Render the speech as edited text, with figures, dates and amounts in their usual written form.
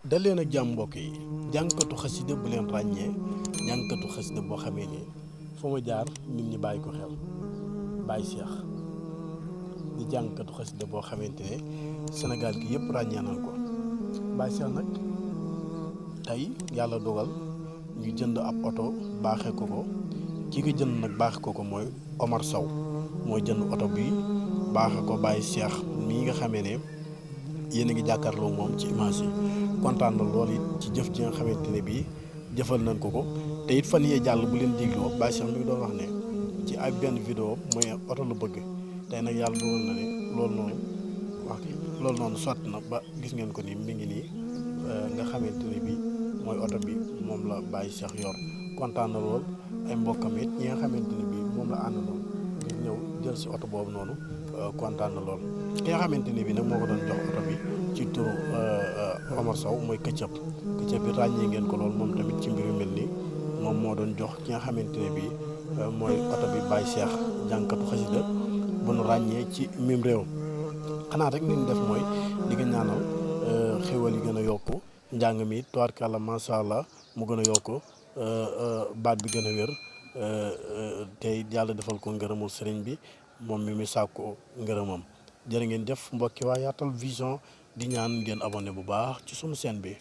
dal leen ak jàmm mbokk yi jàngkatu xasida bu leen ràññee jàngkatu xasida boo xamee ne fu ma jaar nit ñi bàyyi ko xel Baye Cheikh di jàngkatu xasida boo xamante ne Sénégal gi yëpp ràññee nañ ko Baye Cheikh nag tey yàlla dogal ñu jënd ab oto baaxee ko ki ko jënd nag baaxee ko mooy Omar Sow mooy jënd oto bi baaxee ko Baye Cheikh mii nga xamee ne yéen a ngi jàkkaarloo moom ci image yi kontaan na lool it ci jëf ji nga xamante ne bii jëfal nañ ko te it fan yee jàll bu leen dégloo Baye Cheikh mi ngi doon wax ne ci ay benn vidéo mooy oto lu bëgg tey nag yàlla dogal na ne loolu noonu sotti na ba gis ngeen ko ni mi ngi nii nga xamante ne bii mooy oto bi moom la Baye Cheikh yor kontaan na lool ay mbokkam it ñi nga xamante ne bii moom la àndaloon ngir ñëw jël si oto boobu noonu kontaan na lool ki nga xamante ne bii nag moo ko doon jox oto bi ci turu Omar Sow mooy këccëb bi ràññee ngeen ko lool moom tamit ci mbir yu mel nii moom moo doon jox ki nga xamante ne bii mooy oto bi Baye Cheikh jànkatu xasida bu nu ràññee ci mim réew xanaa rek li ñu def mooy di nga ñaanal xéwal yi gën a yokku njàng mi tubaarkàlla macha allah mu gën a yokku baat bi gën a wér tey yàlla defal ko ngërëmul sëriñ bi moom mi sàkku ngërëmam jërë ngeen jëf mbokki waa Yaatal Vision di ñaan ngeen abonné bu baax ci sunu chaîne bi.